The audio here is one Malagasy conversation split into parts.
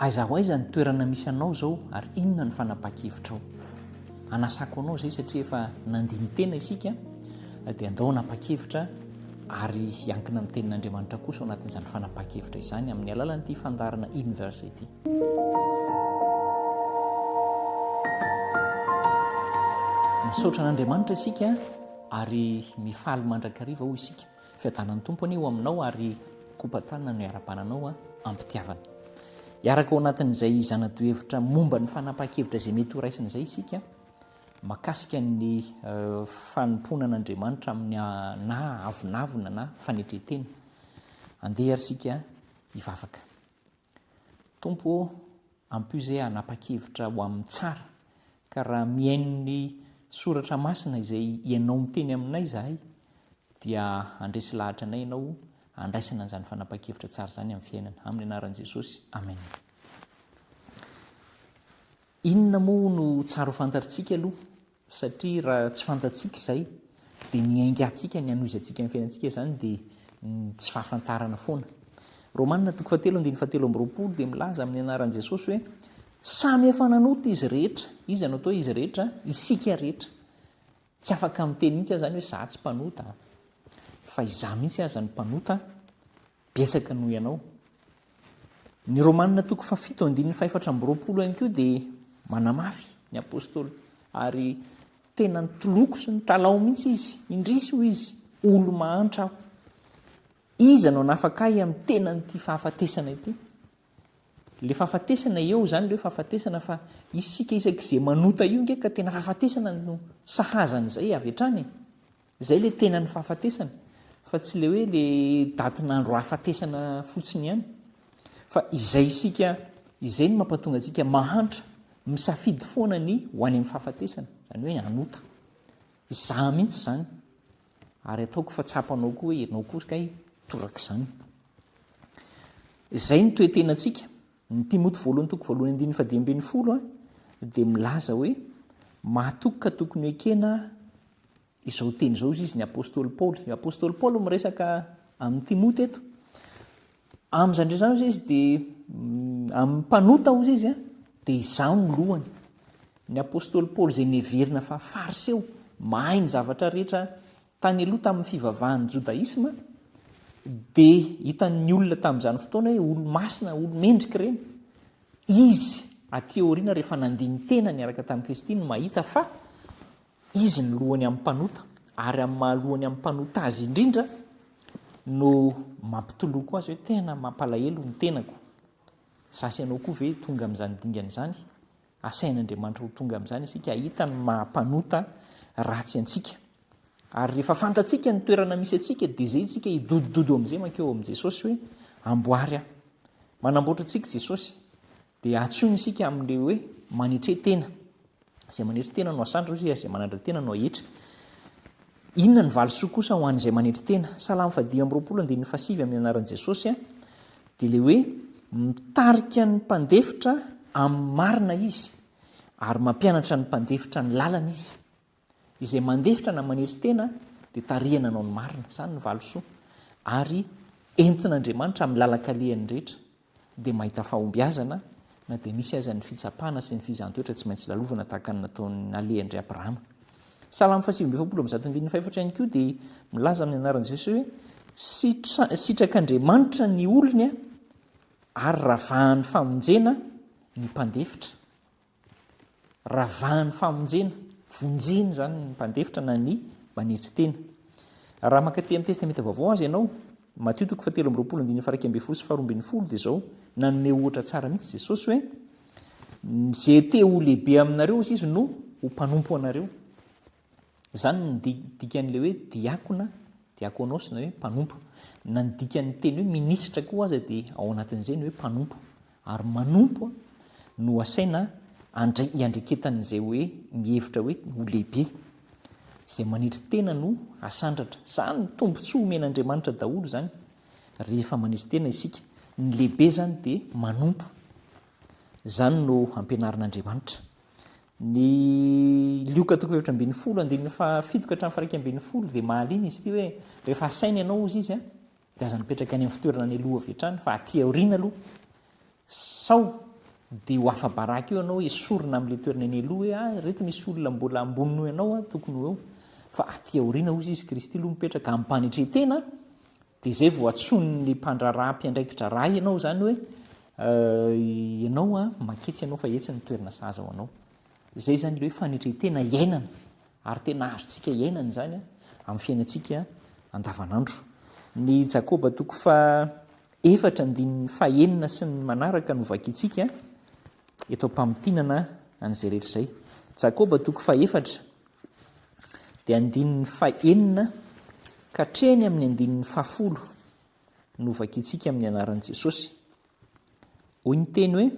Aiza ho aiza ny toerana misy anao izao ary inona ny fanapahan-kevitrao? Anasako anao izay satria efa nandini-tena isika dia andao hanapa-kevitra ary hiankina amin'ny tenin'Andriamanitra kosa ao anatin'izany fanapahan-kevitra izany amin'ny alalan'ity fandaharana Inverse ity. Misaotra an'Andriamanitra isika ary mifaly mandrakariva hoy isika. Fiadanan'ny Tompo anie ho aminao ary kopa-tanana no iarahabana anao am-pitiavana. Hiaraka ao anatin'izay zana-dohevitra momba ny fanapahan-kevitra izay mety ho raisina izay isika makasika ny fanompoana an'Andriamanitra amin'ny na avonavona na fanetren-tena. Andeha ary isika hivavaka. Tompo ô, ampio izay hanapa-kevitra ho amin'ny tsara, ka raha mihaino ny Soratra Masina izay Ianao miteny aminay izahay, dia handresy lahatra anay Ianao handraisana an'izany fanapahan-kevitra tsara izany amin'ny fiainana. Amin'ny anaran'i Jesosy, Amen. Inona moa no tsara ho fantatritsika aloha? Satria raha tsy fantatsika izay dia ny haingantsika, ny hanohizantsika ny fiainantsika izany dia ny tsy fahafantarana foana. Romana toko fahatelo andininy fahatelo amby roapolo dia milaza amin'ny anaran'i Jesosy hoe samy efa nanota izy rehetra. Iza no atao hoe izy rehetra? Isika rehetra. Tsy afaka miteny mihitsy aho izany hoe izaho tsy mpanota fa izaho mihitsy aza no mpanota betsaka noho ianao. Ny Romana toko fahafito andininy fahefatra amby roapolo ihany koa dia manamafy ny apostoly ary tena nitoloko sy nitalaho mihitsy izy, indrisy hoy izy, olo-mahantra aho. Iza no hanafaka ahy amin'ny tenan'ity fahafatesana ity? Le fahafatesana eo izany le hoe fahafatesana fa isika isak'izay manota io nge ka tena fahafatesana no sahaza an'izay avy hatrany e. Izay le tenan'ny fahafatesana fa tsy le hoe le datin'andro hahafatesana fotsiny ihany. Fa izay isika izay no mampatonga antsika mahantra, misafidy foana ny ho any amin'ny fahafatesana, izany hoe hanota. Izaho mihitsy izany. Ary ataoko fa tsapanao koa hoe ianao koa kay torak'izany. Izay ny toe-tenantsika. Ny Timoty voalohany toko voalohany andininy faha-15 dia milaza hoe mahatoky ka tokony ho ekena Izao teny izao izy ny apostoly Paoly. Ny apostoly Paoly miresaka amin'i Timoty eto. Amin'izany indray izany izy dia mm, amin'ny mpanota hozy izy dia izaho no lohany. Ny apostoly Paoly izay neverina fa fariseo, mahay ny zavatra rehetra tany aloha tamin'ny fivavahan'ny jodaisma dia hitan'ny olona tamin'izany fotoana hoe olo-masina, olo-mendrika ireny. Izy aty aoriana rehefa nandini-tena niaraka tamin'i Kristy no mahita fa Izy no lohany amin'ny mpanota, ary amin'ny maha lohany amin'ny mpanota azy indrindra no mampitoloko azy hoe tena mampalahelo ny tenako. Za sy ianao koa ve tonga amin'izany dingana izany? Asain'Andriamanitra ho tonga amin'izany isika hahita ny maha mpanota ratsy antsika. Ary rehefa fantatsika ny toerana misy antsika dia izay isika hidodododo amin'izay mankeo amin'i Jesosy hoe amboary aho. Manamboatra antsika Jesosy. Dia antsoiny isika amin'ilay hoe manetre tena. Izay manetry tena no asandratra, hoy izy, ary izay manandra-tena no aetry. Inona ny valisoa kosa ho an'izay manetry tena? Salamo faha-25 andininy fahasivy amin'ny anaran'i Jesosy dia ilay hoe mitarika ny mpandefitra amin'ny marina izy ary mampianatra ny mpandefitra ny lalana izy. Izay mandefitra na manetry tena dia tarihana hanao ny marina. Izany ny valisoa. Ary entin'Andriamanitra amin'ny lalan-kalehany rehetra. dia mahita fahombiazana na dia misy aza ny fitsapana sy ny fizahan-toetra tsy maintsy lalovana tahaka ny nataon'ny nalehan-dry Abrahama. Salamo faha-149 andininy fahefatra ihany koa dia milaza amin'ny anaran'i Jesosy hoe sitra, sitrak'Andriamanitra ny olony ary ravahan'ny famonjena ny mpandefitra. Ravahan'ny famonjena, vonjeny izany ny mpandefitra na ny manetry tena. Raha mankaty amin'ny Testamenta Vaovao aza ianao, Matio toko fahatelo amby roapolo andininy faha-iraika ambin'ny folo sy faharoa ambin'ny folo dia izao, nanome ohatra tsara mihitsy Jesosy hoe, Izay te ho lehibe aminareo hozy izy no ho mpanompo anareo. Izany no dikan'ilay hoe diakona, diakonos na hoe mpanompo. Na ny dikan'ny teny hoe minisitra koa aza dia ao anatin'izay ny hoe mpanompo. Ary manompo no asaina andray iandreketan'izay hoe mihevitra hoe ho lehibe. Izay manetry tena no asandratra. Izany tombontsoa omen'Andriamanitra daholo izany rehefa manetry tena isika. Ny lehibe izany dia manompo. Izany no ampianarin'Andriamanitra. Ny Lioka toko 14 andininy fahafito ka hatramin'ny faha-11 dia mahaliana izy ity hoe rehefa asaina ianao hozy izy dia aza mipetraka any amin'ny fitoerana any aloha avy hatrany fa aty aoriana aloha sao. Dia ho afa-baraka eo ianao, esorina amin'ilay toerana eny aloha hoe, ah, ireto misy olona mbola ambony noho ianao, ah, tokony ho eo. Fa aty aoriana hozy izy, Kristy aloha mipetraka amim-panetren-tena, dia izay vao antsoin'ny mpandraharaha mpiandraiki-draharaha ianao izany hoe, ianao ah, maketsy ianao fa etsy ny toerana sahaza ho anao. Izay izany ilay hoe fanetren-tena iainana, ary tena azontsika iainana izany amin'ny fiainantsika andavanandro. Ny Jakoba toko faha Efatra andininy fahenina sy ny manaraka no vakintsika eto am-pamintinana an'izay rehetra izay. Jakoba toko fahefatra dia andininy fahenina ka hatreny amin'ny andininy fahafolo no vakintsika amin'ny anaran'i Jesosy. Hoy ny teny hoe,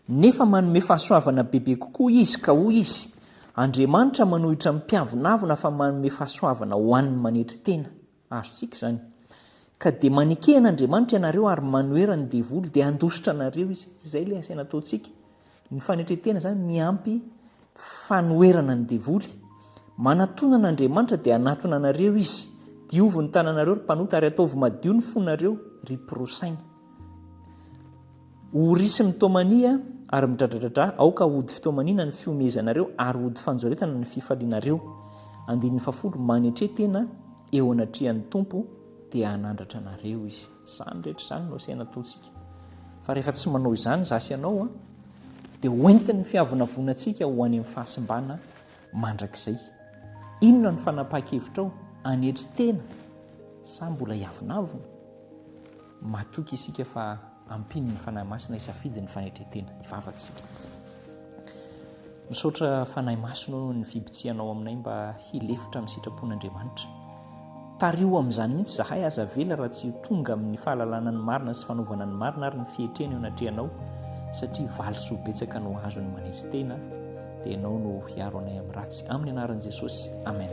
Nefa manome fahasoavana bebe kokoa Izy, ka hoy Izy, Andriamanitra manohitra ny mpiavonavona fa manome fahasoavana ho an'ny manetry tena. Azontsika izany. Ka dia maneke an'Andriamanitra ianareo ary manohera ny devoly, dia handositra anareo izy. Izay ilay asaina ataontsika. Ny fanetren-tena izany miampy fanoherana ny devoly. Manatona an'Andriamanitra dia hanatona anareo izy. Diovy ny tananareo ry mpanota ary ataovy madio ny fonareo ry mpiroa saina. Ory sy mitomania ary midradradradra, aoka hody fitoamaniana ny fihomehezanareo ary hody fanjoretana ny fifalianareo. Andininy fahafolo, Manetre tena eo anatrehan'ny Tompo dia hanandratra anareo Izy. Izany rehetra izany no asaina ataontsika. Fa rehefa tsy manao izany izaho sy ianao, dia hoentin'ny fiavonavonantsika ho any amin'ny fahasimbana mandrakizay. Inona no fanapahan-kevitrao? Hanetry tena sa mbola hiavonavona? Matoky isika fa ampian'ny Fanahy Masina hisafidy ny fanetren-tena. Hivavaka isika. Misaotra Fanahy Masina noho ny fibitsihanao aminay mba hilefitra amin'ny sitrapon'Andriamanitra. Tariho amin'izany mihitsy izahay, aza avela raha tsy ho tonga amin'ny fahalalana ny marina sy fanaovana ny marina ary ny fietrena eo anatrehanao, satria valisoa betsaka no azon'ny manetry tena, dia Ianao no hiaro anay amin'ny ratsy. Amin'ny anaran'i Jesosy. Amen.